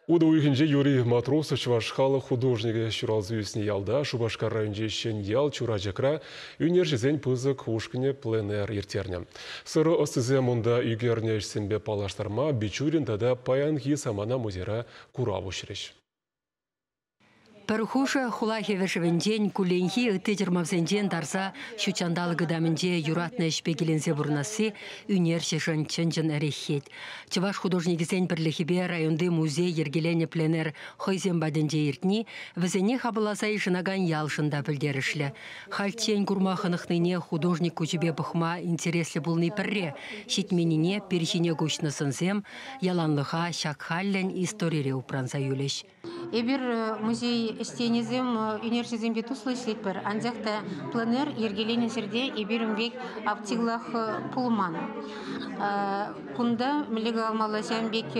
Утӑ уйӑхӗнче Юрий Матросов чӑваш халӑх художникӗ ҫуралса ӳснӗ ялта, Шупашкар районӗнчи Ҫӗньял Чурачӑкра, ӳнерҫӗсен пысӑк ушкӑнӗ пленэр ирттернӗ. Сӑрӑ ӑстисем унта ӳкернӗ ӗҫсемпе паллаштарма Бичурин тата паянхи самана музейра курав уҫрӗҫ. Пӗр хушӑ хула хӗвӗшӗвӗнчен, кулленхи ытти чӑрмавсенчен тарса ҫут ҫанталӑк ытамӗнче юратнӑ ӗҫпе киленсе пурӑнасси ӳнерҫӗшӗн чӑн-чӑн ӗреххет. Чӑваш художникӗсен пӗрлӗхӗпе районти музей йӗркеленӗ пленэр хӑйсем патӗнче иртни вӗсене хапӑлласа йышӑнакан ялшӑн та пӗлтерӗшлӗ. Хальччен курма хӑнӑхнине художник куҫӗпе пӑхма интереслӗ пулни пӗрре, ҫитменнине пир ҫине куҫнӑ сӑнсем яланлӑха ҫак хальлӗн историре упранса юлӗҫ. Эпир музей ӗҫченӗсем ӳнерҫӗсемпе туслӑ ӗҫлетпӗр, анчах та пленэр йӗркеленӗ ҫӗрте эпир ун пек активлах пулман. Кунта мӗнле каламалла, ҫавӑн пек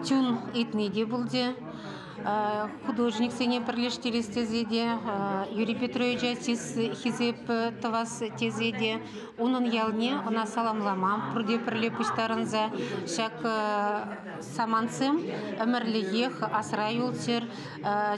чун ыйтни те пулчӗ. Художниксене пӗрлештерес тесе те, Юрий Петровича хисеп тӑвас тесе те, унӑн ялне ӑна саламлама пурте пӗрле пуҫтарӑнса ҫак самантсем ӗмӗрлӗхех асра юлччӑр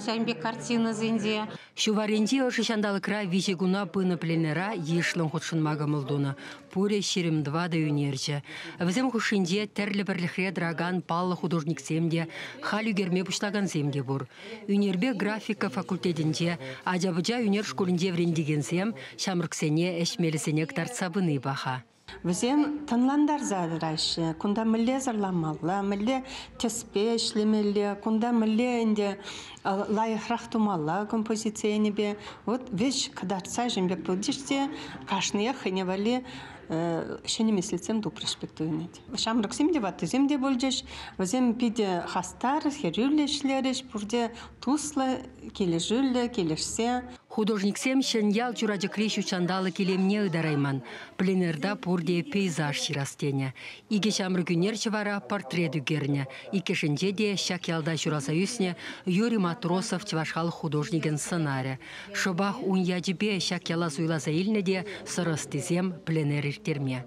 ҫавӑн пек картинӑсенче. Ҫу варринчи ӑшӑ ҫанталӑкра виҫӗ куна пынӑ пленэра йышлӑн хутшӑнма кӑмӑл тунӑ. Пурӗ 24 ӳнерҫӗ. Вӗсем хушшинче тӗрлӗ пӗрлӗхре тӑракан паллӑ художниксем те, халь ӳкерме пуҫлакансем те пур. Ӳнерпе графика факультетӗнче, ача-пӑча ӳнер шкулӗнче вӗрентекенсем ҫамрӑксене ӗҫ мелӗсене кӑтартса пыни паха. Вӗсем тӑнлантарса тӑраҫҫӗ. Кунта мӗнле сӑрламалла, мӗнле тӗспе ӗҫлемелле, кунта мӗнле ӗнтӗ лайӑхрах тумалла композици енӗпе. Вот веҫ кӑтартса ҫын пек пулчӗҫ те кашниех хӑйне валли ҫӗнӗ меслетсем тупрӗҫ пек туйӑнать. Ҫамрӑксем те, ваттисем те пулчӗҫ. Вӗсем питӗ хастар, хӗрӳллӗ ӗҫлерӗҫ, пурте туслӑ, килӗшӳллӗ, килӗшсе. Художниксем Ҫӗньял Чурачӑкри ҫутҫанталӑк илемне ытарайман. Пленэрта пурте пейзаж ҫырас тенӗ. Икӗ ҫамрӑк ӳнерҫӗ вара портрет ӳкернӗ. Иккӗшӗнче те ҫак ялта ҫуралса ӳснӗ Юрий Матросов чӑваш халӑх художникӗн сӑнарӗ. Шӑпах ун ячӗпе ҫак яла суйласа илнӗ те сӑр ӑстисем пленэр ирттерме.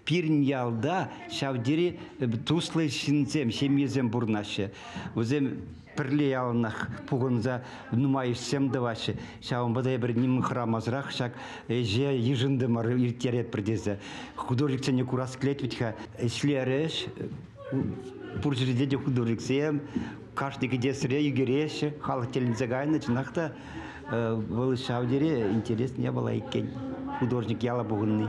Пирӗн ялта ҫав тери туслӑ ҫынсем, ҫемьесем пурӑнаҫҫӗ. Вӗсем пӗрле яланах пухӑнса нумай ӗҫсем тӑваҫҫӗ. Ҫавӑнпа та эпир ним хӑрамасӑрах ҫак ӗҫе йышӑнтӑмӑр, ирттеретпӗр тесе. Художниксене курас килет вӗт-ха. Ӗҫлерӗҫ, пур ҫӗрте те художниксем, кашни кӗтесре ӳкереҫҫӗ, халӑх тӗлӗнсе кайнӑ. Чӑнах та вӑл ҫав тери интересный япала иккен, художник яла пухӑнни.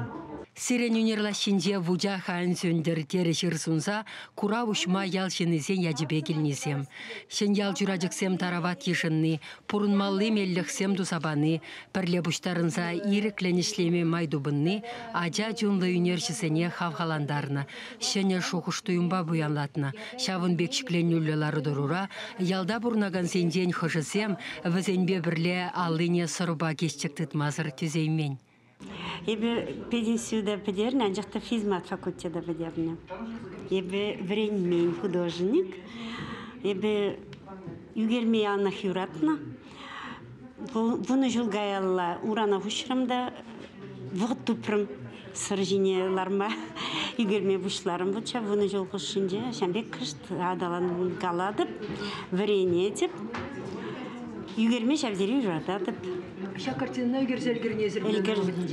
Сирӗн ӳнер лаҫҫинче вучах ан сӳнтӗр, терӗ ҫыр сунса курав уҫма ял ҫыннисен ячӗпе килнисем. Ҫӗньял Чурачӑксем тарават йышӑнни, пурӑнмалли меллӗхсем туса пани, пӗрле пуҫтарӑнса ирӗклӗн ӗҫлеме май тупӑнни ача чунлӑ ӳнерҫӗсене хавхалантарнӑ, ҫӗнӗ шухӑш-туйӑмпа пуянлатнӑ. Ҫавӑн пек ҫӗкленӳллӗ лару-тӑрура ялта пурӑнакансенчен хӑшӗсем вӗсемпе пӗрле аллине сӑрӑпа киҫчӗк тытмасӑр тӳсеймен. Эпӗ пединститута пӗтернӗ, анчах та физмат факультета пӗтернӗ. Эпӗ вӗренмен художник. Эпӗ ӳкерме яланах юратнӑ. Вунӑ ҫул каялла урана хуҫрӑм та вӑхӑт тупрӑм сӑр ҫине ларма, ӳкерме пуҫларӑм. Вот ҫав 10 ҫул хушшинче ҫавӑн пек кӑшт аталанкалатӑп, вӗренетӗп. Ӳкерме ҫав тери юрататӑп. Ҫак картинӑна ӳкерсе ӗлкӗрнӗ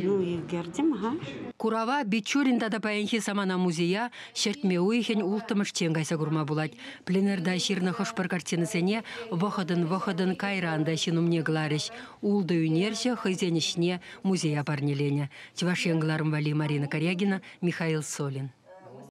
Ну, ӳкертӗм, ха. Курава Бичурин тата паянхи самана музея ҫӗртме уйӑхӗн улттӑмӗшчен кайса курма пулать. Пленэрта ҫырнӑ хӑш-пӗр картинӑсене вӑхӑтӑн-вӑхӑтӑн кайран та ҫын умне кӑларӗҫ. Ултӑ ӳнерҫӗ хӑйсен ӗҫне музея парнеленӗ. Чӑваш Ен кӑларӑм валли Марина Корягина, Михаил Солин.